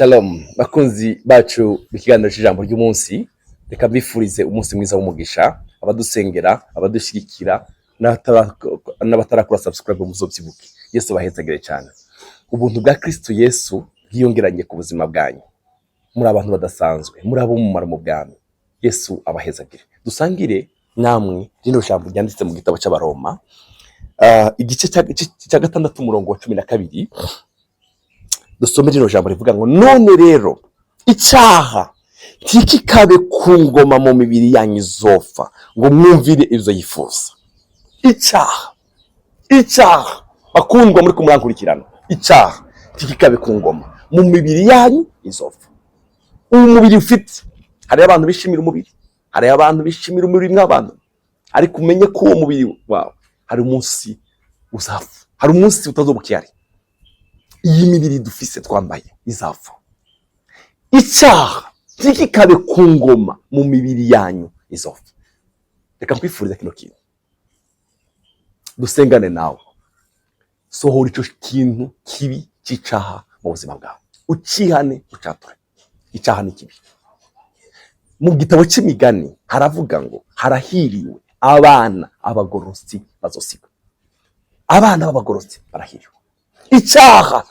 Shalom bakunzi bacu b'ikiganiro cy'ijambo ry'umunsi, reka mbifurize umunsi mwiza w'umugisha. Abadusengera, abadushyigikira n'abatarakora subscribe, muzobyibuke. Yesu abahezagire cyane. Ubuntu bwa Kristo Yesu bwiyongeranye ku buzima bwanyu. Muri abantu badasanzwe, muri ab'umumaro mu bwami. Yesu abahezagire. Dusangire namwe rino jambo ryanditse mu gitabo cy'Abaroma, igice cya 6, umurongo wa 12. Dusome rino jambo rivuga ngo: "None rero icyaha ntikikabe ku ngoma mu mibiri yanyu izopfa, ngo mwumvire ibyo yifuza." Icyaha, icyaha, bakundwa muri kumurankurikirana, icyaha ntikikabe ku ngoma mu mibiri yanyu izopfa. Ubu mubiri ufite, hariho abantu bishimira umubiri, hariho abantu bishimira umubiri mw'abantu, ariko umenye ko uwo mubiri wawe hari umunsi uzapfa, hari umunsi utazoba ukihari. Iyi mibiri dufise twambaye izapfa. Icyaha ntikikabe ku ngoma mu mibiri yanyu izopfa. Reka nkwifuriza kino kintu, dusengane nawe. Sohora icyo kintu kibi cy'icaha mu buzima bwawe, ucihane, ucature. Icyaha ni kibi. Mu gitabo cy'Imigani haravuga ngo: "Harahiriwe abana abagororotsi bazosiga." Abana b'abagororotsi barahiriwe. Icyaha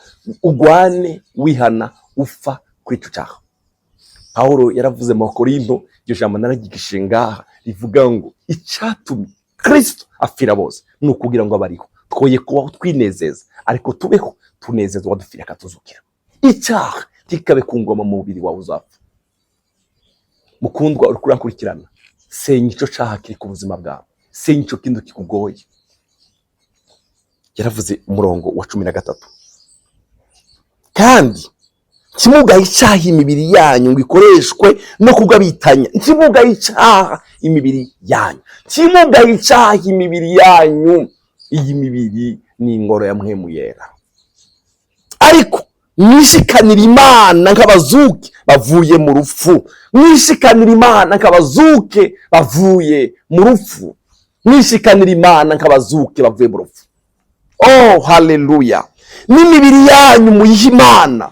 ugwane, wihana, ufa kuri icyo cyaha. Pawulo yaravuze mu Bakorinto, iryo jambo nararyigishe ngaha, rivuga ngo icyatumye Kristo apfira bose ni ukugira ngo abariho twoye kubaho twinezeza, ariko tubeho tunezeza uwadupfiriye akatuzukira. Icyaha ntikabe ku ngoma mu mubiri wawe uzapfa. Mukundwa uri kurankurikirana, senya icyo cyaha kiri ku buzima bwawe, senya icyo kintu kikugoye. Yaravuze umurongo wa 13: "Kandi ntimugahe icyaha imibiri yanyu ngo ikoreshwe no kugabitanya." Ntimugahe icyaha imibiri yanyu, ntimugahe icyaha imibiri yanyu. Iyi mibiri ni ingoro ya Mpwemu Yera. "Ariko mwishikanira Imana nk'abazuke bavuye mu rupfu." Mwishikanira Imana nk'abazuke bavuye mu rupfu. Mwishikanira Imana nk'abazuke bavuye mu rupfu. Oh, haleluya! "N'imibiri yanyu muyihe Imana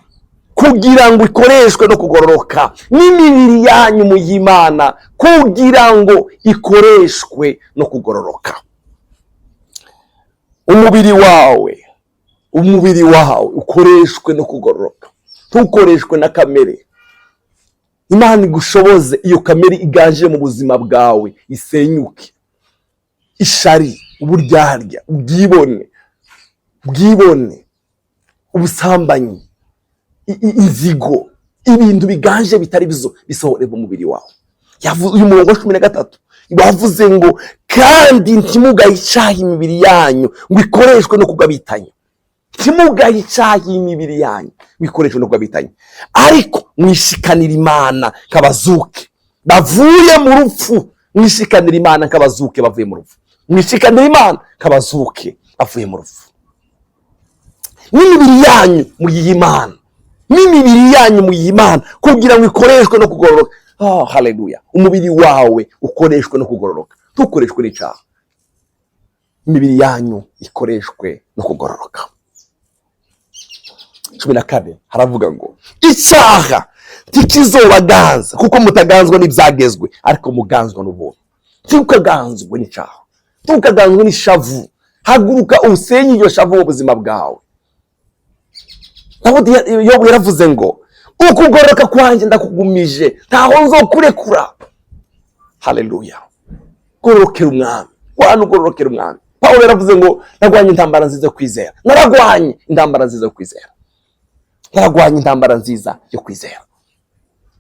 kugira ngo ikoreshwe no kugororoka." N'imibiri yanyu muyihe Imana kugira ngo ikoreshwe no kugororoka. Umubiri wawe, umubiri wawe ukoreshwe no kugororoka, ntukoreshwe na kamere. Imana igushoboze iyo kamere iganje mu buzima bwawe isenyuke. Ishari, uburyarya, ubwibone, ubwibone, ubusambanyi, inzigo, ibintu biganje bitari bizo, bisohore mu mubiri wawe. Uyu murongo wa 13 wavuze ngo: "Kandi ntimugahe icyaha imibiri yanyu ngo ikoreshwe no kugabitanya." Ntimugahe icyaha imibiri yanyu ngo ikoreshwe no kugabitanya, ariko mwishikanira Imana nk'abazuke bavuye mu rupfu. Mwishikanira Imana nk'abazuke bavuye mu rupfu. Mwishikanira Imana nk'abazuke bavuye mu rupfu. N'imibiri yanyu muyihe Imana, n'imibiri yanyu muyihe Imana kugira ngo ikoreshwe no kugororoka. Oh, haleluya! Umubiri wawe ukoreshwe no kugororoka, ntukoreshwe n'icyaha. Imibiri yanyu ikoreshwe no kugororoka. 14 haravuga ngo: "Icyaha ntikizobaganza, kuko mutaganzwa n'ibyagezwe, ariko muganzwa n'ubuntu." Ntukaganzwe n'icyaha, ntukaganzwe n'ishavu. Haguruka usenye iryo shavu mu buzima bwawe. Dawudi, Yobu yaravuze ngo: "Ukugororoka kwanjye ndakugumije, ntaho nzokurekura." Haleluya! Gororokera Umwami, wana ugororokera Umwami. Pawulo yaravuze ngo: "Narwanye intambara nziza yo kwizera, naragwanye intambara nziza yo kwizera, naragwanye intambara nziza yo kwizera."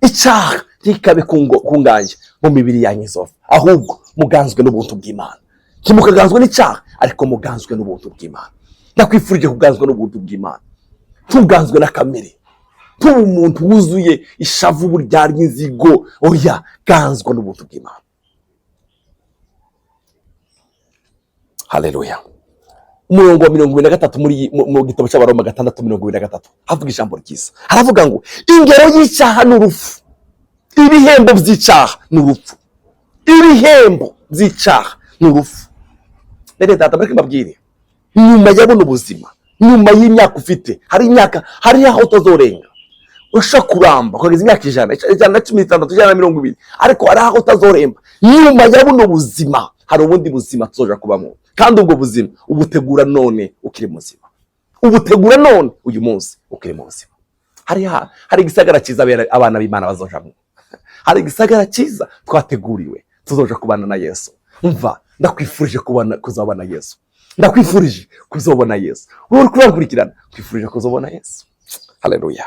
Icyaha ntikabe ku nganje mu mibiri yanyu izopfa, ahubwo muganzwe n'ubuntu bw'Imana. Ntimukaganzwe n'icyaha, ariko muganzwe n'ubuntu bw'Imana. Ndakwifurije kuganzwa n'ubuntu bw'Imana, ntuganzwe na kamere, tuba umuntu wuzuye ishavu, uburyarya, inzigo. Oya, ganzwa n'ubuntu bw'Imana. Haleluya! Umurongo wa 23 muri mu gitabo cy'Abaroma 6:23 havuga ijambo ryiza, haravuga ngo: "Ingero y'icyaha ni urupfu, ibihembo by'icyaha ni urupfu, ibihembo by'icyaha ni urupfu." Rero data, mureke mbabwire, nyuma ya buno buzima, nyuma y'imyaka ufite, hari imyaka, hari aho utazorenga. Urashobora kuramba ukageza imyaka 100, 116, 120, ariko hari aho utazoremba. Nyuma ya buno buzima hari ubundi buzima tuzoja kubamo, kandi ubwo buzima ubutegura none ukiri muzima, ubutegura none uyu munsi ukiri muzima. Hari igisagara cyiza abana b'Imana bazojamwo, hari igisagara cyiza twateguriwe, tuzoja kubana na Yesu. Umva, ndakwifurije kubana, kuzabona Yesu, ndakwifurije kuzobona Yesu. Wowe uri kubakurikirana, kwifurije kuzobona Yesu. Haleluya!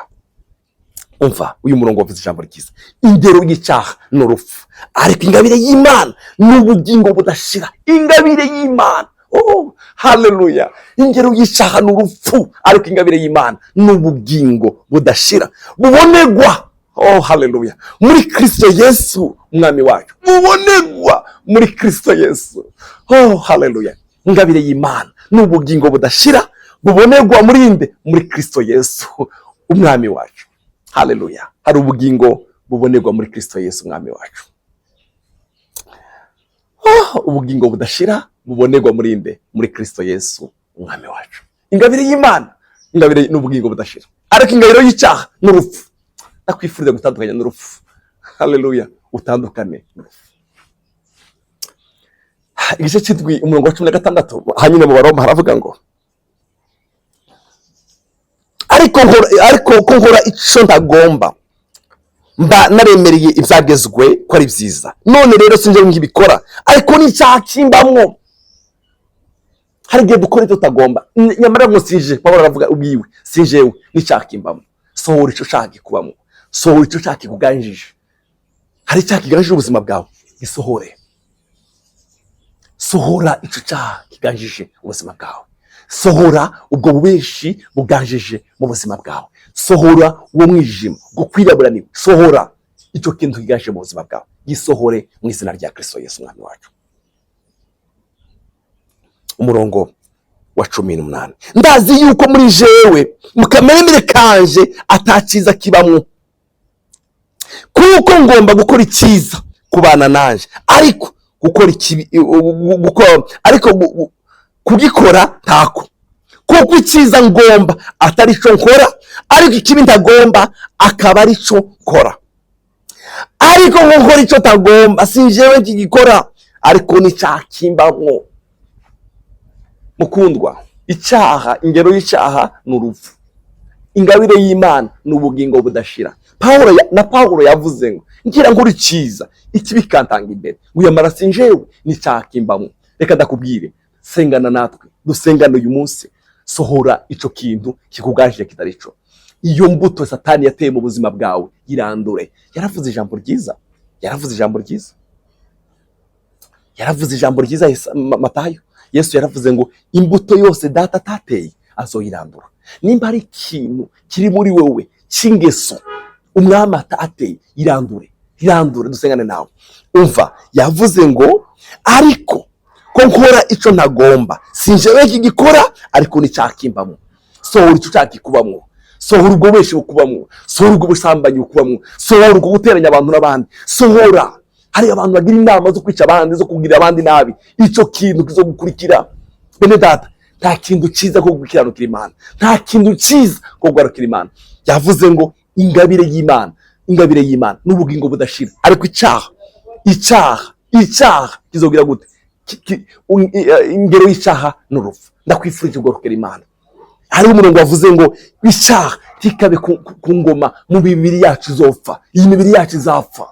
Umva, uyu murongo wavuze ijambo ryiza: ingero y'icyaha ni urupfu, ariko ingabire y'Imana ni ubugingo budashira. Ingabire y'Imana, oh haleluya! Ingero y'icyaha ni urupfu, ariko ingabire y'Imana ni ubugingo budashira, bubonegwa, oh haleluya, muri Kristo Yesu Umwami wacu, bubonegwa muri Kristo Yesu. Oh haleluya! Ingabire y'Imana ni ubugingo budashira, bubonegwa muri nde? Muri Kristo Yesu Umwami wacu. Haleluya! Hari ubugingo bubonerwa muri Kristo Yesu Umwami wacu. Oh, ubugingo budashira bubonerwa muri nde? Muri Kristo Yesu Umwami wacu. Ingabire y'Imana, ingabire ni ubugingo budashira, ariko ingabire y'icyaha ni urupfu. Ndakwifuriza gutandukanya n'urupfu. Haleluya! Utandukane n'urupfu. Igice cy'indwi, umurongo wa 16, hanyuma mu Baroma haravuga ngo: Ariko ko nkora icyo ntagomba, mba naremereye ibyagezwe ko ari byiza. None rero sinjye nkibikora, ariko n'icyaha kimbamwo." Hari igihe dukora icyo tutagomba, nyamara ngo sinje. Pawulo aravuga ubwiwe: "Sinjewe, n'icyaha kimbamwo." Sohora icyo cyaha kikubamwo, sohora icyo cyaha kikuganjije. Hari icyaha kiganjije ubuzima bwawe, gisohore. Sohora icyo cyaha kiganjije ubuzima bwawe, sohora ubwo bubeshi buganjije mu buzima bwawe, sohora uwo mwijima, ubwo kwiraburaniwe, sohora icyo kintu kiganjije mu buzima bwawe, gisohore mu izina rya Kristo Yesu Umwami wacu. Umurongo wa 18: "Ndazi yuko muri jewe, mu kameremere kanje, ataciza kibamwo, kuko ngomba gukora icyiza kubana nanje, ariko gukora ikibi gukora, ariko kugikora ntako. Kuko icyiza ngomba atari cyo nkora, ariko ikibi ntagomba akaba ari cyo nkora. Ariko ngo nkora icyo ntagomba, si jewe nkigikora, ariko n'icyaha kimbamwo." Mukundwa, icyaha, ingero y'icyaha ni urupfu, ingabire y'Imana ni ubugingo budashira. Na Pawulo yavuze ngo: "Ngira ngo uri cyiza, ikibi kantanga imbere." Ngo yamara si njyewe, n'icyaha kimbamwo. Reka ndakubwire, sengana natwe, dusengane uyu munsi. Sohora ico kintu kikuganjije kitari cyo. Iyo mbuto Satani yateye mu buzima bwawe, irandure. Yaravuze ijambo ryiza, yaravuze ijambo ryiza, yaravuze ijambo ryiza. Matayo, Yesu yaravuze ngo: "Imbuto yose Data atateye azoyirandura." Nimba ari ikintu kiri muri wewe cy'ingeso Umwami atateye, irandure, irandure. Dusengane nawe. Umva, yavuze ngo: "Ariko ko nkora icyo ntagomba, si njyewe kigikora, ariko n'icyaha kimbamwo." Sohora icyo cyaha kikubamwo, sohora ubwo bubeshi bukubamwo, sohora ubwo busambanyi bukubamwo, sohora ubwo guteranya abantu n'abandi, sohora. Hari abantu bagira inama zo kwica abandi, zo kubwira abandi nabi. Icyo kintu kizogukurikira. Bene Data, nta kintu cyiza ko gukiranukira Imana, nta kintu cyiza ko kugarukira Imana. Yavuze ngo ingabire y'Imana, ingabire y'Imana n'ubugingo budashira, ariko icyaha, icyaha, icyaha kizogira gute? Ingero y'icyaha ni urupfu. Ndakwifurije kugarukira Imana. Hariho umurongo wavuze ngo icyaha kikabe ku ngoma mu mibiri yacu izopfa. Iyi mibiri yacu izapfa.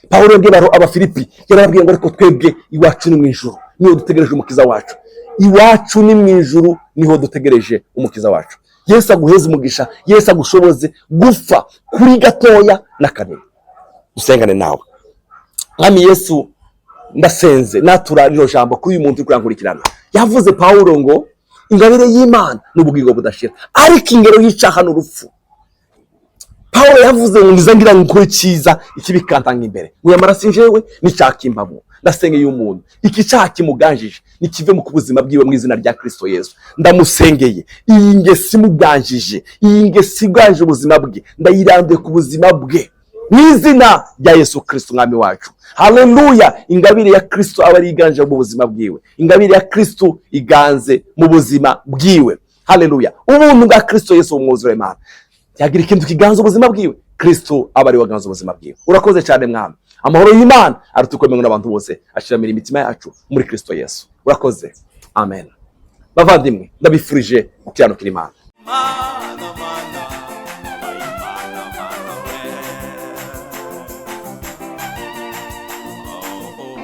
Pawulo yabwiye Abafilipi, yarababwiye ngo: "Ariko twebwe iwacu ni mu ijuru, niho dutegereje Umukiza wacu." Iwacu ni mu ijuru, niho dutegereje Umukiza wacu. Yesu aguheze umugisha, Yesu agushoboze gupfa kuri gatoya na kanini. Dusengane nawe. Mwami Yesu, ndasenze, natura rino jambo kuri uyu muntu uri kurankurikirana. Yavuze Pawulo ngo ingabire y'Imana ni ubugingo budashira, ariko ingero y'icyaha ni urupfu. Pawulo yavuze ngo: "Niza ngira ngo nkore icyiza, ikibi kantanga imbere." Ngo yamara si njyewe, n'icyaha kimbamwo. Ndasengeye umuntu, iki cyaha kimuganjije nikive mu buzima bwiwe mu izina rya Kristo Yesu. Ndamusengeye, iyi ngeso imuganjije, iyi ngeso iganje ubuzima bwe, ndayiranduye ku buzima bwe mu izina rya Yesu Kristo Umwami wacu. Haleluya! Ingabire ya Kristo aba ari iganje mu buzima bwiwe, ingabire ya Kristo iganze mu buzima bwiwe. Haleluya! Ubuntu bwa Kristo Yesu bumwuzure. Imana. Ntiyagira ikintu kiganza ubuzima bwiwe, Kristo aba ari we aganza ubuzima bwiwe. Urakoze cyane, Mwami. Amahoro y'Imana aruta uko n'abantu bose ashiramira imitima yacu muri Kristo Yesu. Urakoze, amen. Bavandimwe, ndabifurije gukiranukira Imana. Imana.